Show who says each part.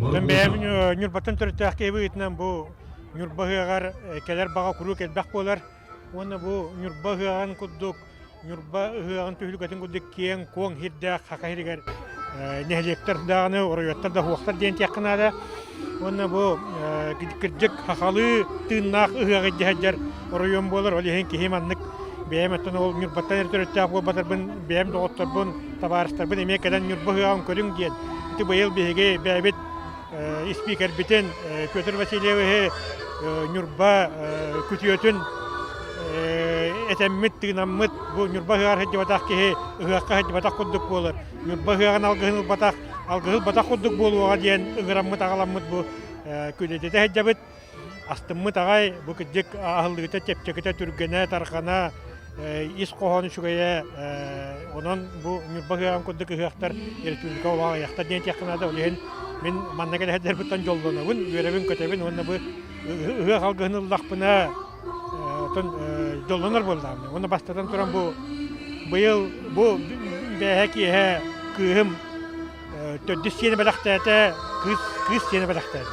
Speaker 1: Оттон бэйэм Ньурбаттан төрүттээх киһи быһыытынан бу Ньурба ыһыаҕар кэлэр баҕа куруук элбэх буолар. Уонна бу Ньурба ыһыаҕын курдук, Ньурба ыһыаҕын түһүлгэтин курдук киэҥ-куоҥ сирдээх Саха сиригэр нэһилиэктэр даҕаны, оройуоттар да суохтар диэн этиэххэ наада. Уонна бу кырдьык сахалыы тыыннаах ыһыаҕы илдьэ сылдьар оройуон буолар. Ол иһин киһи маннык бэйэм оттон ол Ньурбаттан эрэ төрүттээх буолбатарбын, бэйэм доҕотторбун, табаарыстарбын эмиэ кэлэн Ньурба ыһыаҕын көрүҥ диэн. Ити быйыл биһиги бэйэбит испиикэрбитин Петр Васильевиһы Ньурба күтүөтүн этэммит, тыынаммыт, бу Ньурба ыһыаҕар сылдьыбатах киһи ыһыахха сылдьыбатах курдук буолар. Ньурба ыһыаҕын алгыһын ылбатах, алгыһы ылбатах курдук буолуоҕа диэн ыҥыраммыт, аҕаламмыт бу күлэтитэ сылдьабыт. Астыммыт аҕай, бу кырдьык аһыллыыта чэпчэкитэ, түргэнэ, тарҕана, ис хоһоон үчүгэйэ. Онон бу Ньурба ыһыаҕын курдук ыһыахтар республика олоҕо аҕыйахтар диэн этиэххэ наада. Ол иһин мин манна кэлэһэрдэрбиттэн дьоллонобун, үөрэбин-көтөбүн уонна бу ыһыах алгыһын ыллахпына оттон дьоллонор буоллаҕым. Уонна бастатан туран бу быйыл бу бээһэ киэһэ кыыһым төрдүс сиэнэ бэлэхтээтэ, кыыс кыыс сиэнэ бэлэхтээтэ.